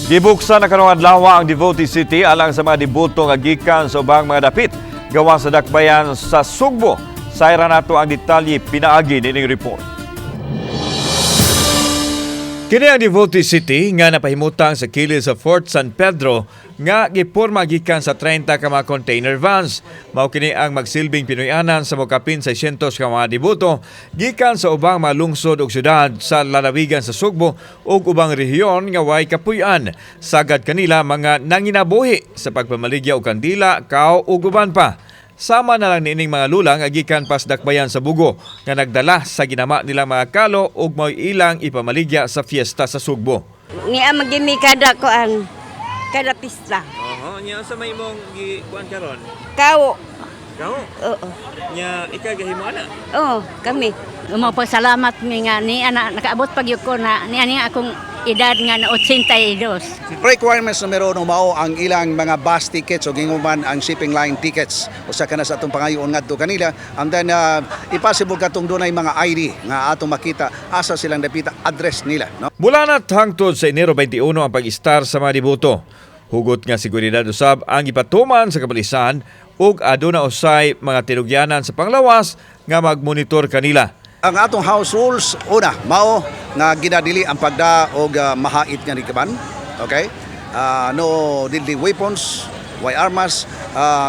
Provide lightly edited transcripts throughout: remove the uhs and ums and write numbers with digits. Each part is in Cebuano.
Gibuksan na karong adlaw ang Devotee City alang sa mga deboto nga gikan sa ubang mga dapit gawa sa dakbayan sa Sugbo. Sayran nato ang detalye pinaagi nining report. Kini ang Devotee City nga napahimutang sa kilid sa Fort San Pedro nga giporma gikan sa 30 ka mga container vans. Mao kini ang magsilbing Pinoyanan sa mokapin 600 ka mga deboto gikan sa ubang mga lungsod ug syudad sa lalawigan sa Sugbo ug ubang rehiyon nga way kapuy-an. Sagad kanila mga nanginabuhi sa pagpamaligya og kandila, kaw ug uban pa. Sama na lang niining mga lulang nga gikan pas dakbayan sa Bugo nga nagdala sa ginama nilang mga kalo ug mao'y ilang ipamaligya sa fiesta sa Sugbo. Niya magimi kada kuan, kada pista. Oho, nya sa may imong gikuan karon? Kawo. Kaw? Oo. Nya ikaw gahimo ana? Oo, kami. Pasalamat mi nga ni ana nakaabot pag ko na ni ani akong edad nga na 82. Requirements numero uno mao ang ilang mga bus tickets o ginguman ang shipping line tickets. Usa ka na sa atong pangayoon ngadto kanila. And then impossible katong dunay mga ID nga atong makita asa silang dapita, address nila, no? Mula na hangtod sa Enero 21 ang pag-istar sa mga deboto. Hugot nga seguridad usab ang ipatuman sa kapulisan ug aduna usay mga tinugyanan sa panglawas nga magmonitor kanila. Ang atong house rules, una mao nga ginadili ang pagda og mahait nga nikaban. Okay? No deadly weapons, way armas,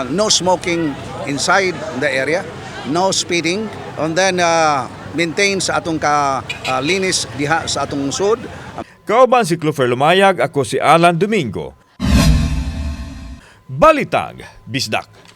no smoking inside the area, no speeding, and then maintain sa atong ka linis diha sa atong sud. Kauban si Clover Lumayag, ako si Alan Domingo. Balitang Bisdak.